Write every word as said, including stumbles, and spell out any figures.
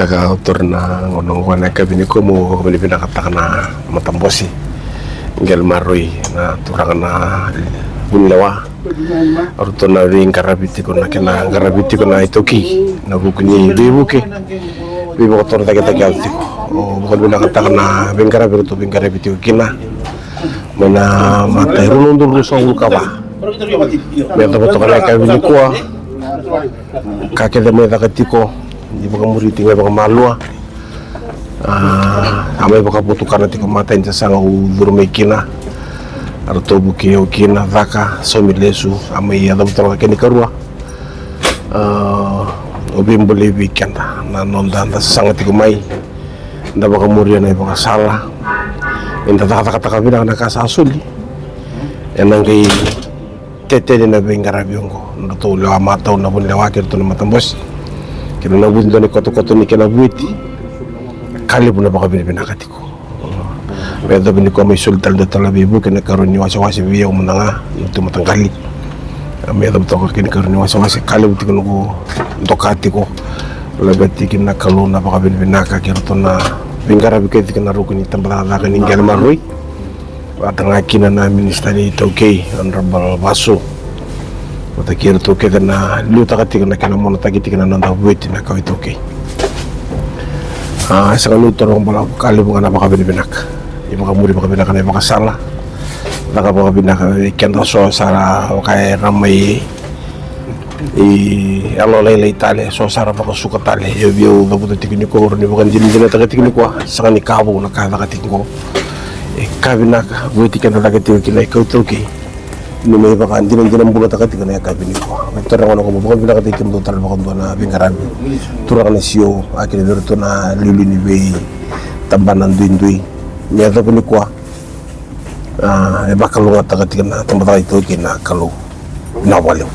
Ka o tora na gauna oqo na yakavi nikua mo vakavinavinakataka na matabose qele maroroi na turaga na vunilewa. O ratou na veiqaravi tiko na kena qaravi tiko na iTaukei na vuku ni veivuke, veivakatorocaketaki yaco tiko. O vakavinavinakataka na veiqaravi ratou veiqaravi tiko kina mai na mata e rua na udolu ruasagavulu ka va me yacova toka na yakavi nikua. Ka kece mai caka tiko ni vakamuri tiko mai vakamalua. A mai vakavotukana tiko matai ni sasaga au curu mai kina. A ratou vukei au kina, caka, saumi lesu, a mai yacova toka na kena ikarua. A, au veibolei vei keda na noda da sasaga tiko mai, da vakamuria na ivakasala, eda cakacakataka vinaka na ka sa soli. Ena qai teteni na veiqaravi oqo na nodratou lewa matau na vunilewa kei ratou na matabose kei na vuci dua na ikotokoto ni kena vueti. Ka levu na vakavinavinaka tiko. Me yacova nikua mai soli tale dua tale na veivuke na ikarua ni wasewase vei au mada ga na tu mataqali. Me yacova toka kei na ikarua ni wasewase ka levu tiko noqu doka tiko. Laveti kina na Kalou na vakavinavinaka kei ratou na veiqaravi kei tiko na ruku ni tabacakacaka ni qele maroroi. Vata ga kina na minisita ni iTaukei Honourable Vasu. Vata kei iratou kece na liutaka tiko na kena monataki tiko na noda vueti na kawa iTaukei. A sega ni toro balavu ka levu ga na vakavinavinaka. Ni vakamuri vakavinaka na ivakasala. Caka vakavinaka vei keda so sa ra vaka era mai i yalo lailai tale, so sa ra vakasuka tale. Ia vei au cavuta tiko nikua, au rawa ni vakadinadinataka tiko nikua, sega ni ka vou na ka e caka tiko qo. E ka vinaka, vueti keda caka tiko kina e kau iTaukei. Ni mai vakadinadina bulataka tiko na yakavi nikua. Mai toro gona ko mo vakavinakataki kemudou tale vakadua na veiqaravi. Turaga na C O, a kina vei iratou na liuliu ni veitabana duidui. Me yacova nikua, a, e vakalougatataka tiko na tabacakacaka iTaukei na Kalou. Na vakalevu.